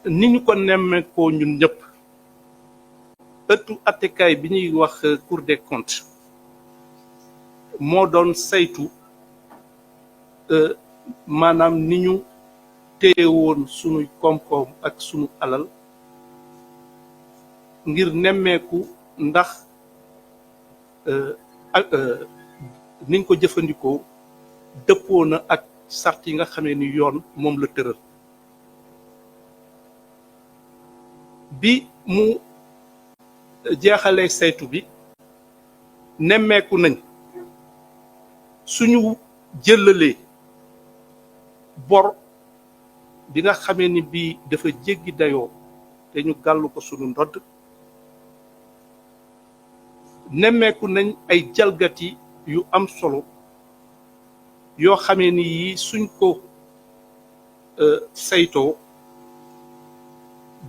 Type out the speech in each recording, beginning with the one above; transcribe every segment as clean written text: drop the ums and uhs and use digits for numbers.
ni ñu ko nemmeekoo ñun ñëpp ëttu attekaay bi ñuy wax Cour des comptes moo doon saytu maanaam ni ñu téye woon sunuy koom-koom ak sunu alal ngir nemmeeku ndax niñ ko jëfandikoo dëppoo na ak sart yi nga xamee ni yoon moom la tëral bi mu jeexalee saytu bi nemmeeku nañ suñu jëllalee bor bi nga xamee ni bii dafa jéggi dayoo te ñu gàllu ko suñu ndodd nemmeeku nañ ay jalgati yu am solo yoo xamee ni yii suñ ko saytoo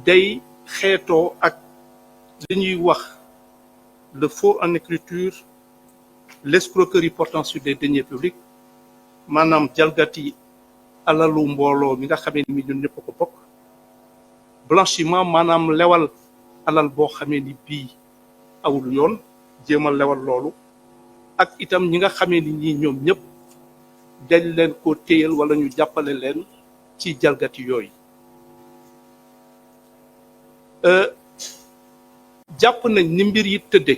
day xeetoo ak li ñuy wax le faux en écriture l'escroquerie portant sur des deniers publics maanaam jalgati alalu mbooloo mi nga xamee ni ñun ñëpp ko bokk blanchiment maanaam lewal alal boo xamee ni bii awul yoon jéemal lewal loolu ak itam ñi nga xamee ni ñii ñoom ñëpp dañ leen ko téyal wala ñu jàppale leen ci jalgati yooyu jàpp nañ ni mbir yi tëdde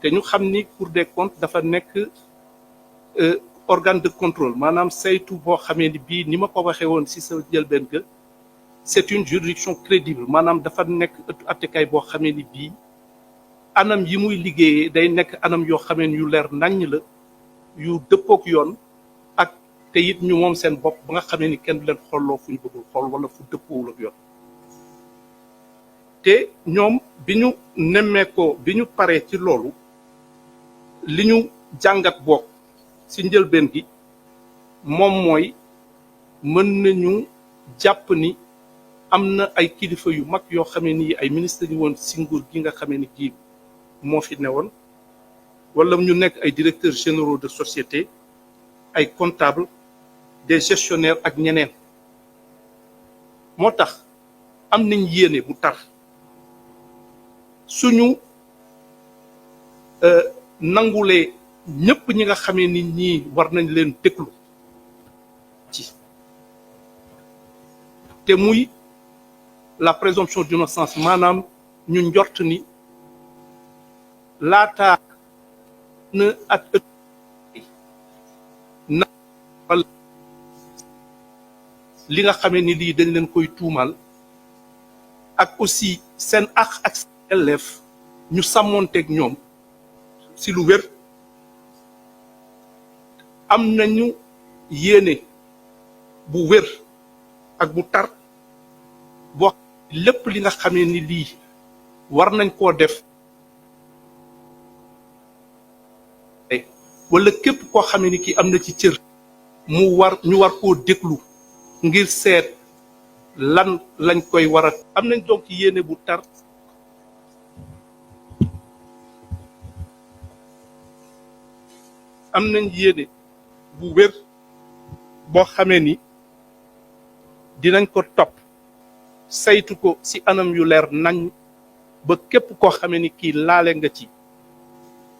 te ñu xam ni Cour des comptes dafa nekk organe de contrôle maanaam saytu boo xamee ni bii ni ma ko waxee woon ci sa njëlbeen ga c'est une juridiction crédible maanaam dafa nekk ëttu attekaay boo xamee ni bii anam yi muy liggéeyee day nekk anam yoo xamee ni yu leer naññ la yu dëppook yoon ak te it ñu moom seen bopp ba nga xamee ni kenn du leen xolloo fu ñu bëggul xool wala fu dëppoowul ak yoon te ñoom bi ñu nemmeekoo bi ñu paree ci loolu li ñu jàngat bokk ci njëlbeen gi moom mooy mën nañu jàpp ni am na ay kilifa yu mag yoo xamee ni ay ministres yi woon ci nguur gi nga xamee ni kii moo fi newoon wala ñu nekk ay directeurs généraux de société ay comptables des gestionnaires ak ñeneen moo tax am nañ yéene bu tar suñu nangulee ñëpp ñi nga xamee ni ñii war nañ leen déglu ci te muy la présomption d'innocence maanaam ñu njort ni laataa na ak na li nga xamee ni lii dañ leen koy tuumal ak aussi seen ak seen yelleef ñu sàmmoonteeg ñoom ci lu wér am nañu yéene bu wér ak bu tar boo lépp li nga xamee ni lii war nañ koo def wala képp koo xamee ni kii am na ci cër ñu war koo déglu ngir seet lan lañ koy war a am nañ donc yéene bu tar am nañ yéene bu wér boo xamee ni dinañ ko topp saytu ko ci anam yu leer nañ ba képp koo xamee ni kii laale nga ci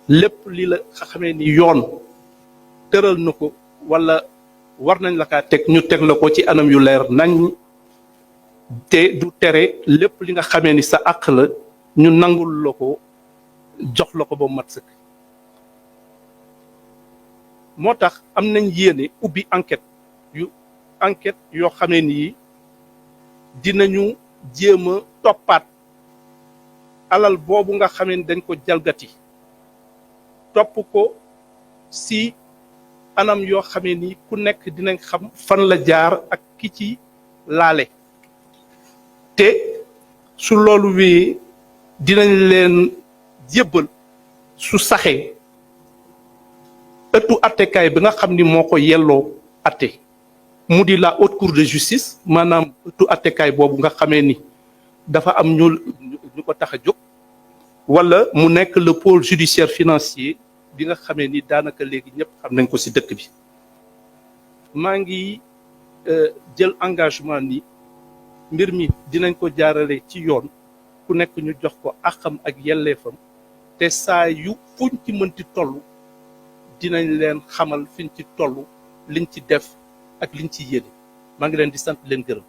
lépp li la xamee ni yoon tëral na ko wala war nañ la kaa teg ñu teg la ko ci anam yu leer nañ te du tere lépp li nga xamee ni sa àq la ñu nangul la ko jox la ko ba mat sëkk moo tax am nañ yéene ubbi enquête yoo xamee ni dinañu jéem a toppaat alal boobu nga xamee ni dañ ko jalgati topp ko ci anam yoo xamee ni ku nekk dinañ xam fan la jaar ak ki ci laale te su loolu wi dinañ leen jébbal su saxee ëttu attekaay bi nga xam ni moo ko yelloo atte mu di la haute cour de justice maanaam ëttu attekaay boobu nga xamee ni dafa am ñu ko tax a jóg wala mu nekk le pôle judiciaire financier bi nga xamee ni daanaka léegi ñëpp xam nañ ko ci dëkk bi maa ngi jël engagement ni mbir mi dinañ ko jaarale ci yoon ku nekk ñu jox ko àqam ak yelleefam te saa yu fuñ ci mënti toll dinañ leen xamal fiñ ci toll liñ ci def ak liñ ci yéene maa ngi leen di sant leen gërëm